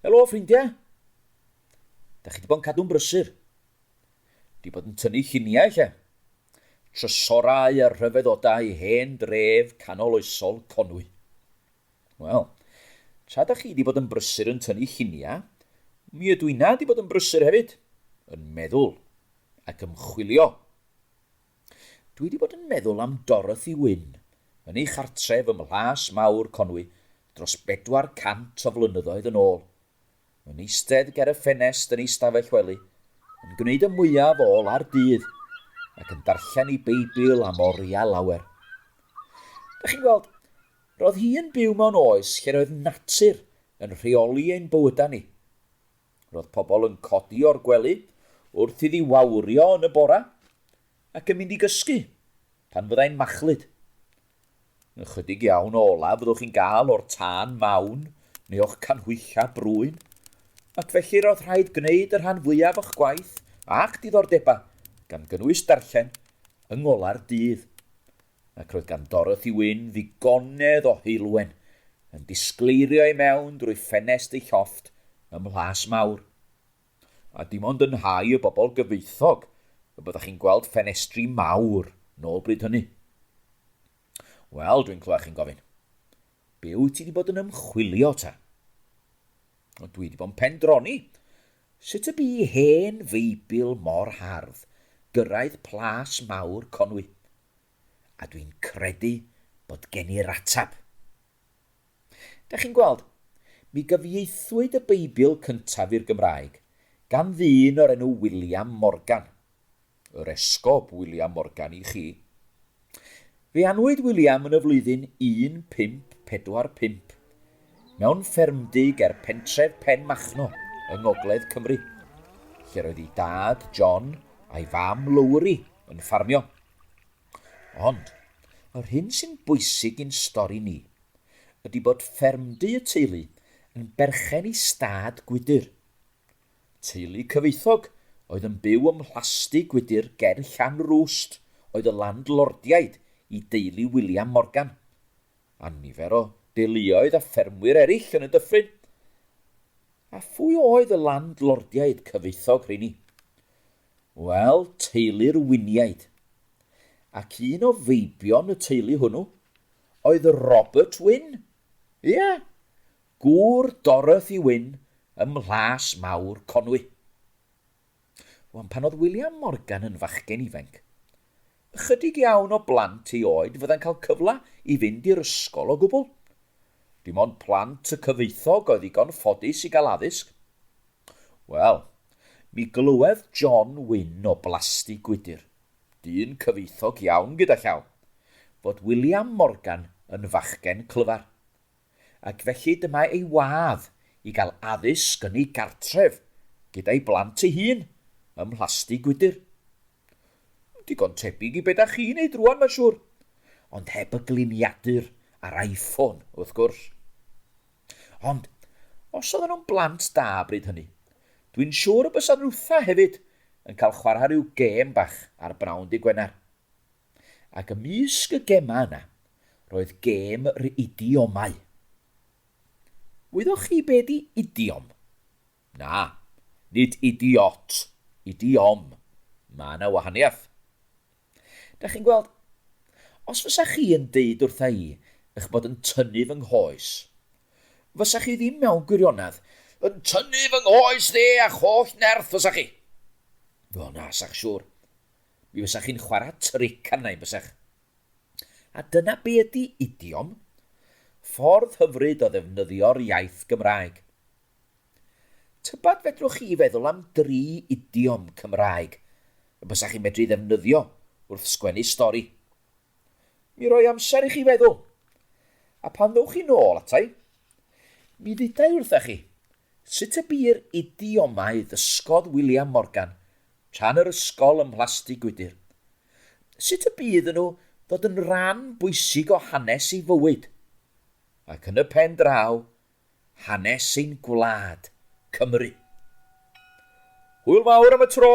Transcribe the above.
Helo, ffrindiau! Da chi 'di bod yn cadw'n brysur. Di bod yn tynnu lluniau, lle. Trysorau a rhyfeddodau hen dref canol oesol Conwy. Wel, tra da chi 'di bod yn brysur yn tynnu lluniau, mi ydw inna 'di bod yn brysur hefyd, yn meddwl ac ymchwilio. Dwi 'di bod yn meddwl am Dorothy Wynne yn ei chartref ym Mhlas Mawr Conwy dros bedwar 100 o flynyddoedd yn ôl, yn eistedd ger y ffenest yn ei stafell wely, yn gwneud y mwyaf o ola'r dydd ac yn darllen ei Beibl am oriau lawer. Dach chi'n gweld, roedd hi yn byw mewn oes lle roedd natur yn rheoli ein bywydau ni. Roedd pobl yn codi o'r gwely wrth iddi wawrio yn y bora ac yn mynd i gysgu pan fyddai'n machlud. Ychydig iawn o olau fyddwch chi'n gael o'r tân mawn neu o'ch canhwyllau brwyn, ac felly roedd rhaid gwneud y rhan fwyaf o'ch gwaith a'ch diddordebau, gan gynnwys darllen, yng ngolau'r dydd. Ac roedd gan Dorothy Wynne ddigonedd o heulwen yn disgleirio i mewn drwy ffenest ei llofft ym Mhlas Mawr. A dim ond yn nhai y bobl gyfoethog y byddech chi'n gweld ffenestri mawr nôl bryd hynny. Wel, dwi'n clywed chi'n gofyn, be wyt ti 'di bod yn ymchwilio ta? Ond dwi 'di bod yn pendroni sut y bu hen Feibl mor hardd gyrraedd Plas Mawr Conwy. A dwi'n credu bod gen i'r ateb. Da chi'n gweld, mi gyfieithwyd y Beibl cyntaf i'r Gymraeg gan ddyn o'r enw William Morgan. Yr Esgob William Morgan i chi. Fe anwyd William yn y flwyddyn 1545, mewn ffermdy ger pentref Penmachno yng ngogledd Cymru, lle roedd ei dad, John, a'i fam, Lowri, yn ffarmio. Ond, yr hyn sy'n bwysig i'n stori ni ydy bod ffermdy y teulu yn berchen i stad gwydr. Teulu cyfoethog oedd yn byw ym mhlasty gwydr ger Llanrwst oedd y landlordiaid i deulu William Morgan, a nifer o deuluoedd a ffermwyr eraill yn y dyffryn. A phwy oedd y landlordiaid cyfoethog rheini? Wel, teulu'r Wynniaid. Ac un o feibion y teulu hwnnw oedd Robert Wynn. Ie, gŵr Dorothy Wynn ym Mhlas Mawr Conwy. Wan, pan oedd William Morgan yn fachgen ifainc, ychydig iawn o blant ei oed fydda'n cael cyfle i fynd i'r ysgol o gwbl. Dim ond plant y cyfoethog oedd ddigon ffodus i gael addysg. Wel, mi glywedd John Wynn o Blasty Gwydir, dyn cyfoethog iawn gyda llaw, fod William Morgan yn fachgen clyfar, ac felly dyma ei wadd i gael addysg yn ei gartref gyda'i blant ei hun ym Mhlasty Gwydir. Digon tebyg i be da chi'n neud rwan mae'n siŵr, ond heb y gliniadur a'r iPhone wrth gwrs. Ond, os oedden nhw'n blant da bryd hynny, dwi'n siŵr y bysa nhwtha hefyd yn cael chwarae rhyw gêm bach ar bnawn Dydd Gwener. Ac ymysg y gemau yna, roedd gêm yr idiomau. Wyddoch chi be di idiom? Na, nid idiot, idiom. Mae yna wahaniaeth. Dach chi'n gweld, os fysa chi yn deud wrtha i eich bod yn tynnu fy nghoes, fysa chi ddim mewn gwirionedd yn tynnu fy nghoes dde a'ch holl nerth, fysa chi? Wel na, sa'ch siŵr. Mi fysa chi'n chwarae tric arna i, bysach? A dyna be ydy idiom, ffordd hyfryd o ddefnyddio'r iaith Gymraeg. Tybed fedrwch chi feddwl am dri idiom Cymraeg y bysa chi'n medru ddefnyddio wrth sgwennu stori? Mi roi amser i chi feddwl, a pan ddowch chi nôl ata i, mi ddeuda i wrtha chi sut y bu'r idiomau ddysgodd William Morgan tra'n yr ysgol ym Mhlasty Gwydir. Sut y bu iddyn nhw ddod yn ran bwysig o hanes ei fywyd, ac yn y pen draw, hanes ein gwlad, Cymru. Hwyl fawr am y tro!